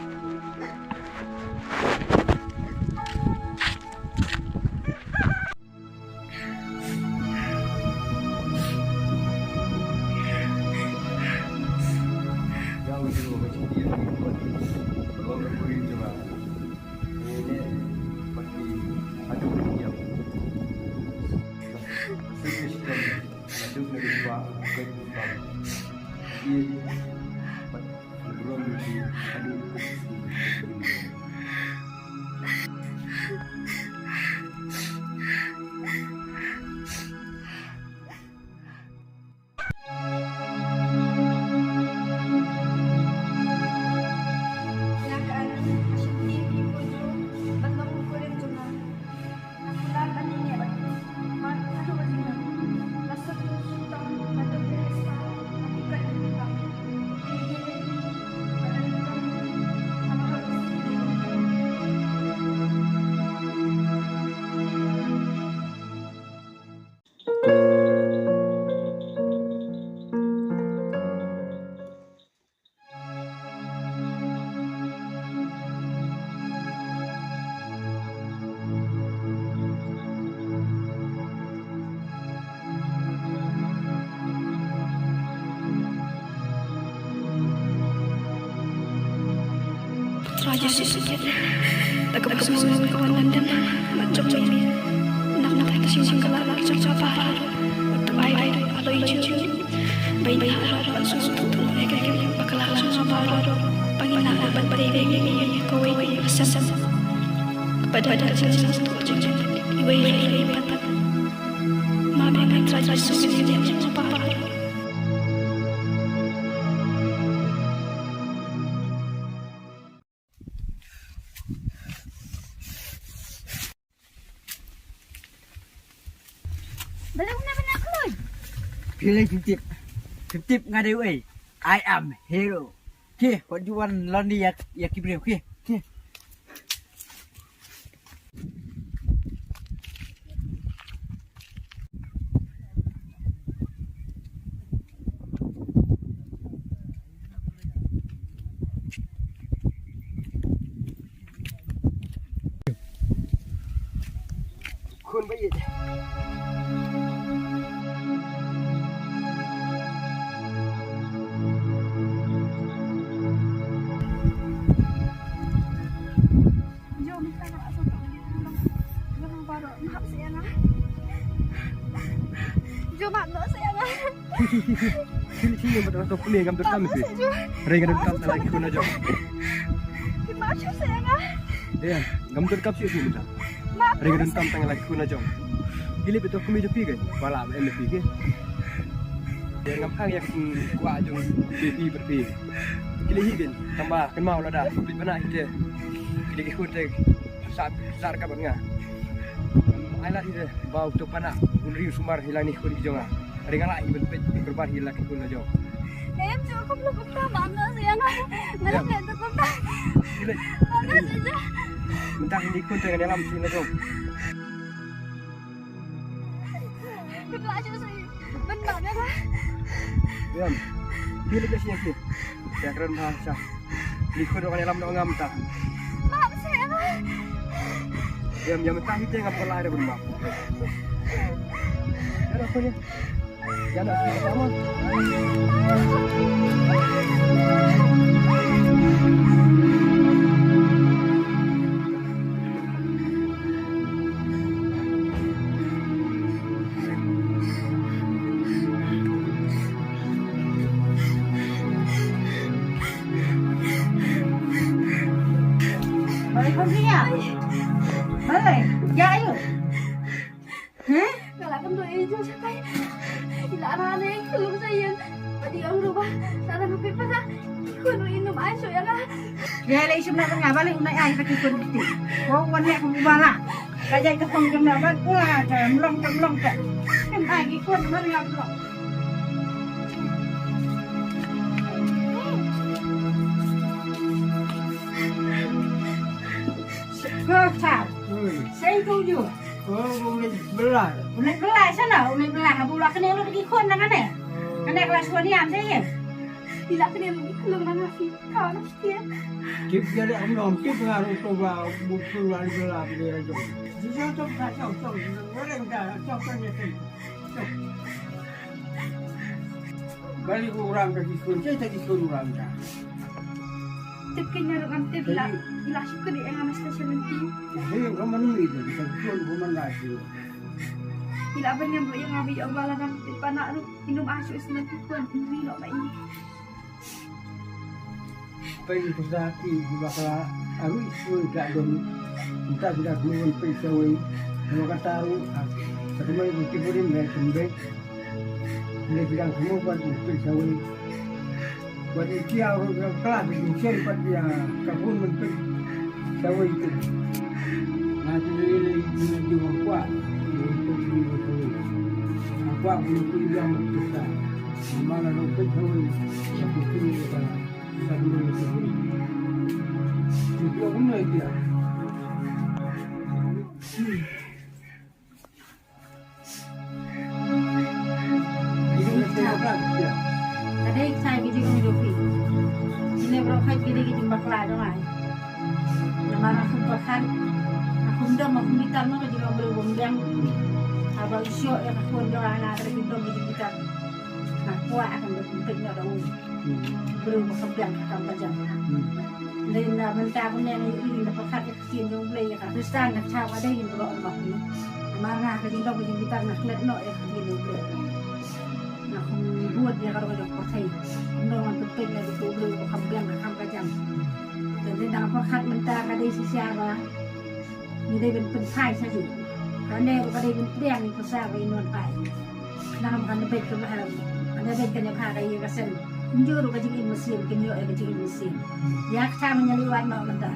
Raja sisip. Tak kebas musuh kawan landam. Macam ni. Nak nak tak sih sangkala lagi macam apa. Untuk ai ai atau ijo. Bain ha ban sngewthuh ïa ka kem ba ka la sngewbha ruh ba ngin nang ban tei ïa kawei ka sem. Ka pat da ka jingsngewthuh jong iwei ïa iwei pat. Ma ba ngan trai ban sngewthuh ïa ka kem ba ka la sngewbha ruh. Phi lei phim tip. Phim tip nga dei uei. I am hero. Ki, wat ju wan lon di ïa, ïa ki briew ki. Ki. Khun ba ïeit. Jom map noh seh nga. Sini sini, betul tu kuni ngam donkam sih. Ring donkam lagi kuna jom. Map seh nga. Iya, ngam donkam sih sih betul. Ring donkam tang lagi kuna jom. Gili betul kumi jopi kan. Wala em pi ke. Ngam hang ïa ka kwah jong baby berpi. Gili hi kan. Tamba kan mau lada. Bit bana hi te. Gili ki khun te. Sar, sar ka bad nga. Ai la ide bau to pana un riu sumar hi la ni khun ki jong nga. Ring ala i ben pet berbar hi la ki khun la jong. Em jo ko lo ko ta ba no se nga. Nga le to ko ta. Ile. Ba no se ja. Mentang ni khun te nga lam si la jong. Kut la jo se. Ben ba ne ba. Em. Ile ke si ki. Ya kren ba sa. Ni khun wan ïalam noh ngam ta. Map seh nga. Ïam ïam ta hi te ngam pala re bun map. Ya dah khun ya. Ya dah khun ya. Balei khun ïa? Balei? Ïa aïu? Heh? Nga la kynduh ïa i Jong Shatai. I la rah ne i khlum sa ïeng. Padi ong ruh ba sa dang happy para. I khun ruh i nym ai shuh ïa nga. Ïa lei shim na ka nga balei u nai ai pat i khun kti. Ko wan ïa ka u ba la. Ka jai ka phong jong na ban ua ka mlong ka mlong ka. Kan ai i khun mar ïa mlong. Ko cha. Oi. Sai ko ju. Oh, u leit bylla. U leit bylla, shano u leit bylla? Haba u la knieh lut ki khun na kane. Kane ka la shu wan ïam te ïa. I la knieh lut ki khun na nga phi. Ka na phi. Tip ïa le, um, um, tip nga ruh to ba u khun la leit bylla, bylla jong. Jong to ka jong, jong, jong, jong, jong, jong, jong, jong. Bali ko orang ka ki khun, cai ta ki khun orang ta. Tip ki nyaru ngam tip la, ila shu kedi eng ama station nanti. Jadi orang mana ni tu, kita khun ko man la shu. Ila ban ngam yang abi ya bala ngam tip anak ru, inum asu sna ki khun, ini lo mai. Pyn pisa ki bakla arui sui ka don. Nta bida gluon pyn sawai. Nwa kata ru. Sa kemai buti budim ngai kembek. Ngai bidang kemo buat pyn sawai. Buat iki aru bakla bidin sen pat dia kapun men pyn sawai tu. Na tu ni ni ni ni ni kwa. Ni pyn sawai. Kwa ni pyn yang pisa. Mana ru pyn sawai. Sa pyn sawai. Ka dei ka jingïohi. Kine baroh ki dei ki jingbakla jong nga. Namar nga khum pyrkhat, nga khum dom, nga khum bitar noh ka jingïohi briew bym biang. Haba u shoh ïa ka khun jong nga, nga dei ki dom ki jingbitar. Nga kwah ka dei ki peit noh da u. Briew ba kham biang ka kam ka jam. Dei na mynta kumne nga ïohi, nga pyrkhat ïa ka ktien jong U Blei, ïa ka Khristan, nga thaw ba dei ïa ka, ong ba kumne. Namar nga ka jingdom ka jingbitar nga klet noh ïa ka ktien jong U Blei. Nga khum bud ïa ka roi jong ka pyrthei. Kumno ngan pynpeit ïa U Blei ba kham biang ka kam ka jam. Te dei na nga pyrkhat mynta ka dei shisha ba ngi dei ban pynphai sha ju. Kane ruh ka dei ban pdiang ïa ka sa ba i non pai. Nang kan beit ka bahar. Kan beit kan ïa bha ka ïa ka sen. Nju ruh ka jingim mynsiem, kan ïoh ïa ka jingim mynsiem. Ïa ka sa ma ngi ïa leit wad noh mynta.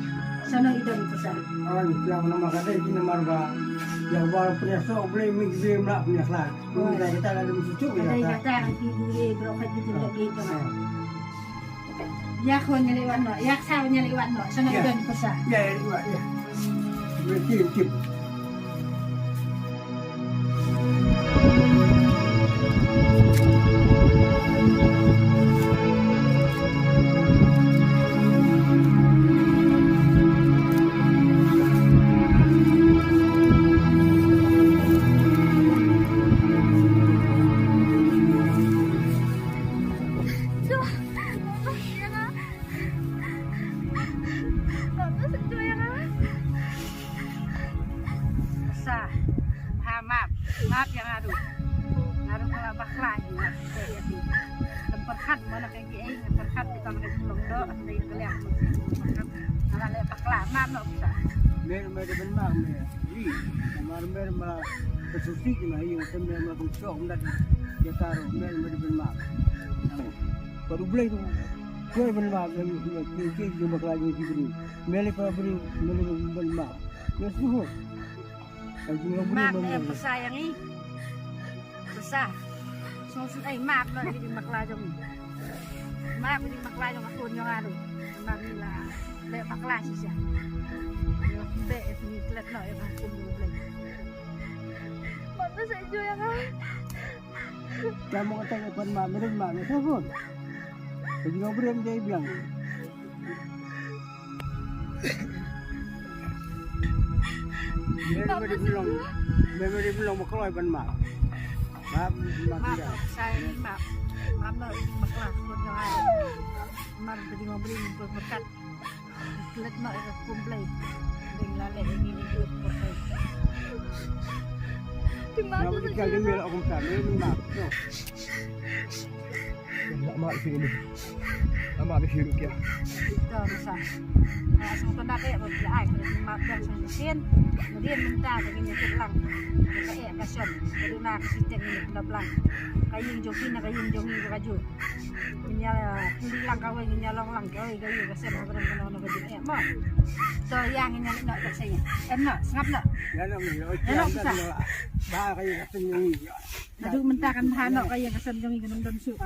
Shano i don ïa ka sa. Oi, ïa namar ka dei ki namar ba Ïa ba pynïasoh U Blei, mynta ki Blei mla pynïasoh. Mynta kita la dum sucuk ïa kata. Kata ka dei kata, ki dei bro ka dei bro. Ya khun ña leh wan noh, ya ksaw ña leh wan noh, sana don pesa. Ya, ya, ya. Berhenti, berhenti. Sa, ha, map, map ïa nga ruh. Nga ruh nga la bakla ïa nga. Lem pyrkhat mo na ka ngi ei, nga pyrkhat ïa ka long doh, ïa ka liang. Nga la leh bakla, map noh sa. Mer mer ban map mer. Ri, mar mer ma ka susi ki ma ïa ka mer ma ka chok ndat. Ïa ka ruh mer mer ban map. Ka ruh blei tu. Koi ban map, mer mer ki ki ki bakla ïa ki bri. Mer le pa bri, mer le ban map. Ïa suhu. Ka jingïa bri. Map ban map. Pesa ïa ngi. Pesa. Song song ai map noh ïa ki bakla jong ngi. Map ïa ki bakla jong ka khun jong nga ruh. Map ïa la. Leh bakla shisha. Ïa la pynbeh ïa ki klet noh ïa ka khun jong U Blei. Map noh sa ju ïa nga. Ka mong atai ka pan map, meren map, meren map. Ka jingïa bri em dei biang. Memory belong, memory belong ma kloi ban map. Map, map. Map, ya. Sai map. Map no bakla, kun no ai. Mar beri ma beri ma berkat. Klet no ira kumplai. Ding lale ini ni klet kumplai. Terima kasih. Map, map, map. Lama di sini. Lama di sini, ya. Ito, Rosa. Nga sngewtynnat eh ba phi la ai ka jingmap jong shisien. Nadien mynta ka jingïathuh lang. Ka eh ka shen. Ka duna ka siteng ni ka blang. Ka ïing jong phi na ka ïing jong ngi ka juh. Ngin ïa puli lang kawei, ngin ïa long lang kawei ka ïing ka shen ha bren kano kano ka jingeh mo. To ïa ngin ïa leit noh ka shen. Em noh, sngap noh. Ïa noh, ïa noh, Rosa. Ba ka ïing ka shen jong ngi. Naduh mynta kan bha noh ka ïing ka shen jong ngi kan ym don shuh.